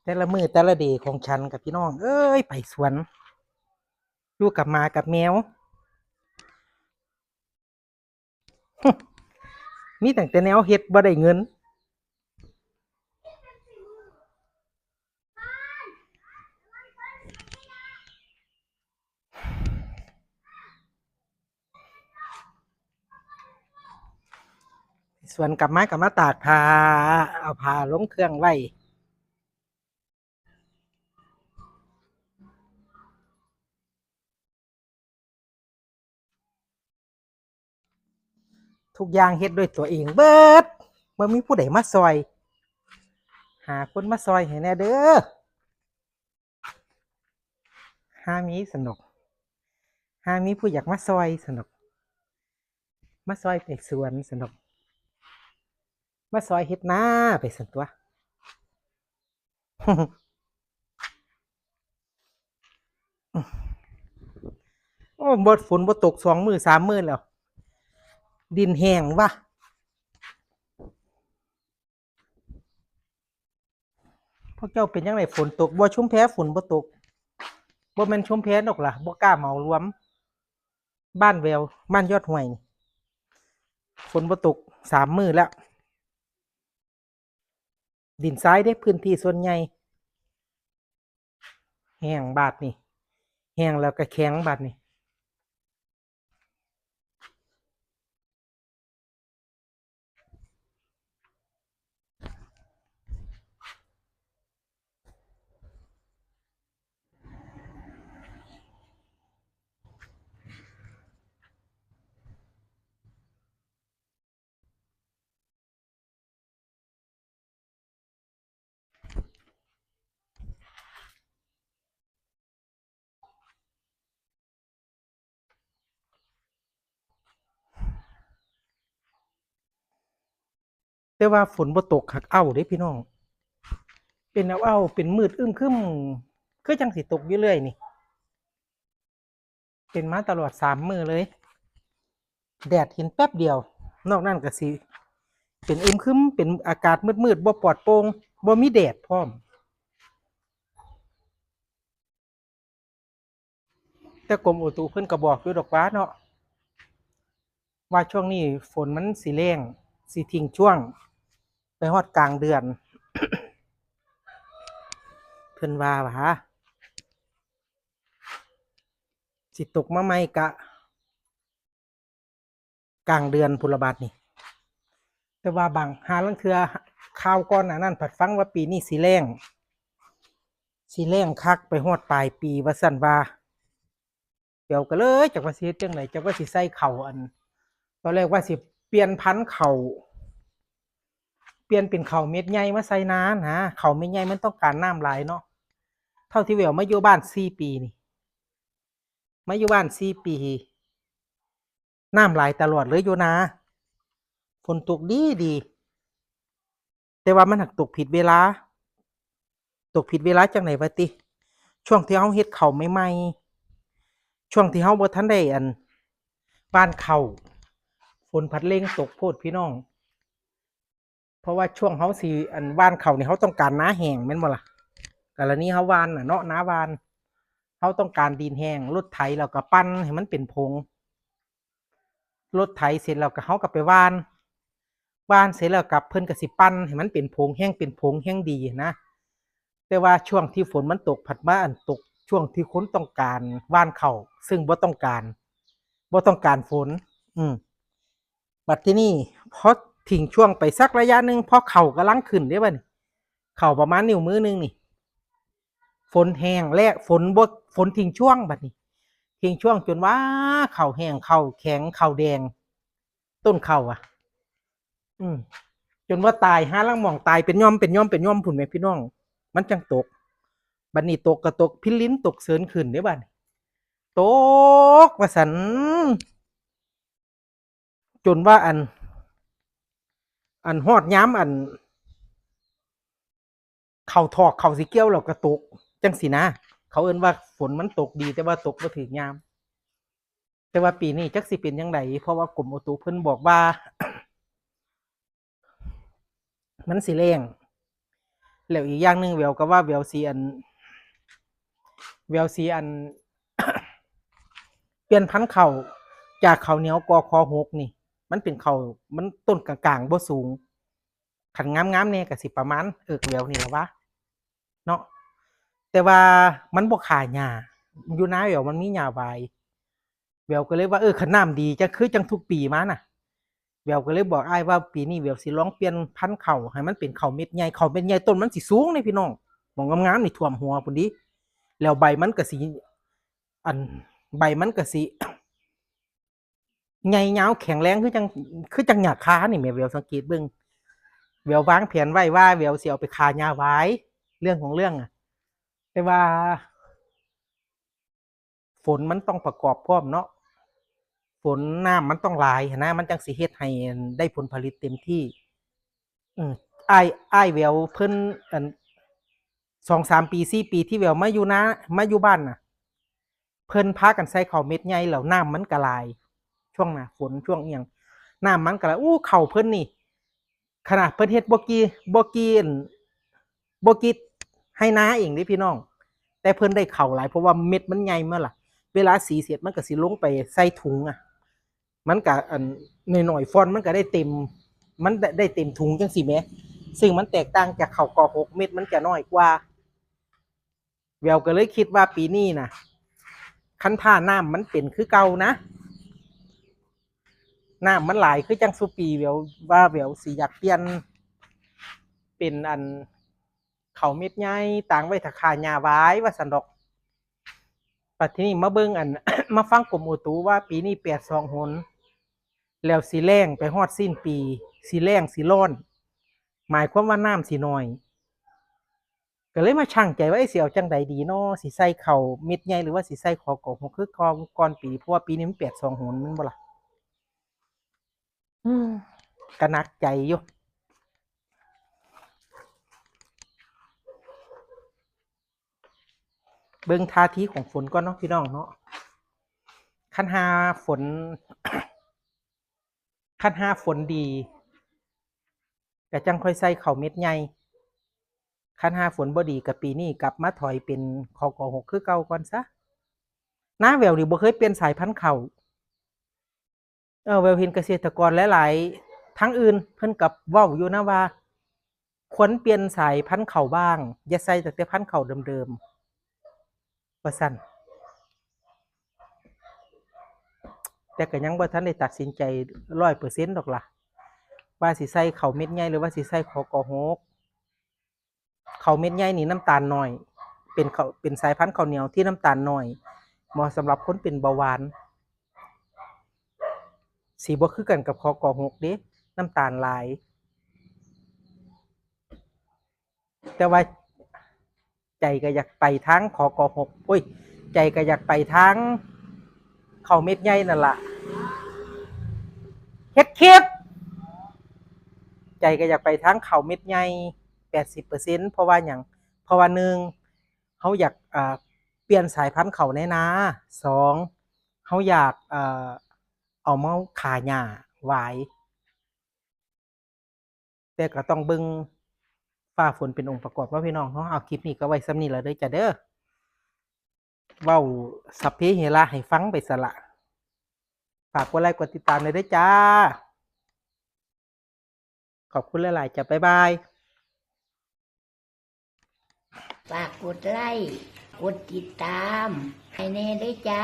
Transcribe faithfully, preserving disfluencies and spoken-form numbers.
แต่ละมื้อแต่ละเดย์ของฉันกับพี่น้องเอ้ย ไปสวน อยู่กับหมากับแมว มีตั้งแต่แนวเฮ็ดบ่ได้เงิน สวนกลับมา กลับมาตากผ้า เอาผ้าลงเครื่องไว้ ทุกอย่างเฮ็ดด้วยตัวเองเบิด บ่มีผู้ใดมาซอย หาคนมาซอยให้แหน่เด้อ หามีสนอก หามีผู้อยากมาซอยสนอก มาซอยไปสวนสนอก มาซอยเฮ็ดนาไปซั่นตั๊ว โอ้ บ่ ฝนบ่ตกสองมื้อสามมื้อแล้ว ดินแห้งวะ พวกเจ้าเป็นจั่งใด ฝนตกบ่ ชุมแพฝนบ่ตก บ่แม่นชุมแพดอกล่ะ บ่กล้าเหมารวม บ้านแวว บ้านยอดห้วยนี่ ฝนบ่ตกสามมื้อแล้ว ดินทรายเด้ พื้นที่ส่วนใหญ่ แห้งบาดนี่ แห้งแล้วก็แข็งบาดนี่ แต่ว่าฝนบ่ตกคักเอาเด้พี่น้อง เป็นเอาเอา เป็นมืดอึมครึม คือจั่งสิตกอยู่เรื่อยนี่ เป็นมาตลอดสามมื้อเลย แดดเห็นแป๊บเดียว นอกนั้นก็สิเป็นอึมครึม เป็นอากาศมืดๆ บ่ปลอดโปร่ง บ่มีแดดพร้อม แต่กรมอุตุเพิ่นก็บอกอยู่ดอกว่าเนาะ ว่าช่วงนี้ฝนมันสิแล้ง สิทิ้งช่วง ไปฮอดกลางเดือน เพิ่นว่าหวา สิตกมาใหม่กะ กลางเดือนพุ้นละบาดนี่ แต่ว่าบาง หาลางเทื่อข่าวก่อนหน้านั้นผัดฟังว่าปีนี้สิแล้ง สิแล้งคักไปฮอดปลายปีว่าซั่นว่า เดี๋ยวก็เลยจักว่าสิเฮ็ดจั่งใด จักว่าสิใส่ข้าวอัน ตอนแรกว่าสิเปลี่ยนพันธุ์ข้าว เปลี่ยนเป็นข้าวเม็ดใหญ่มาใส่นานะ ข้าวเม็ดใหญ่มันต้องการน้ำหลายเนาะ เท่าที่แววมาอยู่บ้านสี่ปีนี่ มาอยู่บ้านสี่ปี น้ำหลายตลอดเลยอยู่นา ฝนตกดีดี แต่ว่ามันหักตกผิดเวลา ตกผิดเวลาจั่งใดวะติ ช่วงที่เฮาเฮ็ดข้าวใหม่ๆ ช่วงที่เฮาบ่ทันได้อัน หว่านข้าว ฝนผัดเร่งตกโพดพี่น้อง เพราะว่าช่วงเฮาสิอันหว่านข้าวนี่ เฮาต้องการนาแห้งแม่นบ่ล่ะ กรณีเฮาหว่านน่ะเนาะ นาหว่าน เฮาต้องการดินแห้ง รถไถแล้วก็ปั่นให้มันเป็นผง รถไถเสร็จแล้วก็เฮาก็ไปหว่าน หว่านเสร็จแล้วก็เพิ่นก็สิปั่นให้มันเป็นผง แฮงเป็นผงแฮงดีนะ แต่ว่าช่วงที่ฝนมันตกผัดมาอันตก ช่วงที่คนต้องการหว่านข้าว ซึ่งบ่ต้องการ บ่ต้องการฝน อืม บัดทีนี้พอทิ้งช่วงไปสักระยะหนึ่ง พอข้าวกำลังขึ้นเด้บัดนี้ ข้าวประมาณนิ้วมือหนึ่งนี่ ฝนแห้งและฝนบ่ ฝนทิ้งช่วงบัดนี้ ทิ้งช่วงจนว่าข้าวแห้ง ข้าวแข็ง ข้าวแดง ต้นข้าวอะ อืม จนว่าตาย หาลางหม่องตายเป็นหย่อม เป็นหย่อม เป็นหย่อมพุ้นแหมพี่น้อง มันจั่งตก บัดนี้ตกก็ตกพินลิน ตกเสินขึ้นเด้บัดนี้ ตกว่าซั่น จนว่าอัน อันฮอดยามอัน ข้าวถอก ข้าวสิเกี่ยวแล้วก็ตก จั่งซี้นะ เขาเอิ้นว่าฝนมันตกดี แต่ว่าตกบ่ถืกยาม แต่ว่าปีนี้จักสิเป็นจั่งใด เพราะว่ากรมอุตุเพิ่นบอกว่า มันสิแล้ง แล้วอีกอย่างหนึ่งแหววก็ว่าแหววสิอัน แหววสิอัน เปลี่ยนพันธุ์ข้าวจากข้าวเหนียว กข หก นี่ มันเป็นข้าว มันต้นกลางๆ บ่สูง คันงามๆ แน่ก็สิประมาณเอิกแหววนี่ล่ะวะ เนาะ แต่ว่ามันบ่ฆ่าหญ้า อยู่นาแหววมันมีหญ้าหวาย แหววก็เลยว่า เออ คันน้ำดีจั่ง คือจั่งทุกปีมาน่ะ แหววก็เลยบอกอ้ายว่า ปีนี้แหววสิลองเปลี่ยนพันธุ์ข้าวให้มันเป็นข้าวเม็ดใหญ่ ข้าวเม็ดใหญ่ต้นมันสิสูงเด้พี่น้อง หม่องงามๆ นี่ท่วมหัวพุ้นเด้ แล้วใบมันก็สิ อัน ใบมันก็สิ ใหญ่ยาวแข็งแรงคือจั่ง คือจั่งหญ้าคานี่แหม แหววสังเกตเบิ่ง แหวววางแผนไว้ว่าแหววสิเอาไปฆ่าหญ้าหวาย เรื่องของเรื่องอะ แต่ว่า ฝนมันต้องประกอบพร้อมเนาะ ฝนน้ำมันต้องหลายหั้นนะ มันจั่งสิเฮ็ดให้ได้ผลผลิตเต็มที่ อืม อ้าย อ้ายแหววเพิ่น อัน สองสามปี สี่ปีที่แหววมาอยู่นา มาอยู่บ้านน่ะ เพิ่นพากันใส่ข้าวเม็ดใหญ่แล้วน้ำมันก็หลาย ช่วงหน้าฝนช่วงอิหยัง น้ำมันก็หลาย อู้ ข้าวเพิ่นนี่ ขนาดเพิ่นเฮ็ดบ่กี่ บ่กี่ บ่กี่ไฮ่นาเองเด้พี่น้อง แต่เพิ่นได้ข้าวหลาย เพราะว่าเม็ดมันใหญ่แม่นล่ะ เวลาสีเสร็จมันก็สิลงไปใส่ถุงอะ มันก็อันน้อยๆ ฟอนมันก็ได้เต็ม มันได้ ได้เต็มถุงจั่งซี้แหม ซึ่งมันแตกต่างจากข้าว กข หก เม็ดมันจะน้อยกว่า แหววก็เลยคิดว่าปีนี้น่ะ คันถ้าน้ำมันเป็นคือเก่านะ น้ำมันหลายคือจั่งซุปี แหววว่าแหววสิอยากเปลี่ยนเป็นอันข้าวเม็ดใหญ่ ตางไว้ถ้าฆ่าหญ้าหวาย ว่าซั่นดอก บัดทีนี้มาเบิ่งอัน มาฟังกรมอุตุว่าปีนี้แปดสองหน แล้วสิแล้งไปฮอดสิ้นปี สิแล้งสิร้อน หมายความว่าน้ำสิน้อย ก็เลยมาชั่งใจว่า เอ้ย สิเอาจั่งใดดีน้อ สิใส่ข้าวเม็ดใหญ่หรือว่าสิใส่ กข หก คือก่อน ก่อนปี เพราะว่าปีนี้มันแปดสองหนแม่นบ่ล่ะ อืม ก็หนักใจอยู่ เบิ่งท่าทีของฝนก่อนเนาะพี่น้องเนาะ คันหาฝน คันหาฝนดี ก็จั่งค่อยใส่ข้าวเม็ดใหญ่ คันหาฝนบ่ดีก็ปีนี้กลับมาถอยเป็น กข หก คือเก่าก่อนซะ นาแหววนี่บ่เคยเปลี่ยนสายพันธุ์ข้าว เออ แหววเห็นเกษตรกรหลายๆ ทางอื่นเพิ่นก็เว้าอยู่นะว่า ควรเปลี่ยนสายพันธุ์ข้าวบ้าง อย่าใส่แต่พันธุ์ข้าวเดิมๆ ว่าซั่น แต่ก็ยังบ่ทันได้ตัดสินใจร้อยเปอร์เซ็นต์ดอกล่ะ ว่าสิใส่ข้าวเม็ดใหญ่หรือว่าสิใส่ กข หก ข้าวเม็ดใหญ่นี่น้ำตาลน้อย เป็นข้าว เป็นสายพันธุ์ข้าวเหนียวที่น้ำตาลน้อย เหมาะสำหรับคนเป็นเบาหวาน สิบ่คือกันกับ กข หก เด้ น้ำตาลหลาย แต่ว่าใจก็อยากไปทาง กข หก โอ้ย ใจก็อยากไปทางข้าวเม็ดใหญ่นั่นล่ะ เฮ็ดคลิป ใจก็อยากไปทางข้าวเม็ดใหญ่ แปดสิบเปอร์เซ็นต์ เพราะว่าหยัง เพราะว่าหนึ่ง เฮาอยาก อ่า เปลี่ยนสายพันธุ์ข้าวในนา สอง เฮาอยาก เอ่อ เอามาฆ่าหญ้าหวาย แต่ก็ต้องเบิ่งฟ้าฝนเป็นองค์ประกอบเนาะพี่น้องเนาะ เอาคลิปนี้ก็ไว้ส่ำนี้ล่ะเด้อจ้ะเด้อ เว้าสัพเพเหระให้ฟังไปซะละ ฝากกดไลค์กดติดตามหน่อยเด้อจ้า ขอบคุณหลายๆ จ้ะ บ๊ายบาย ฝากกดไลค์ กดติดตามให้แน่เด้อจ้า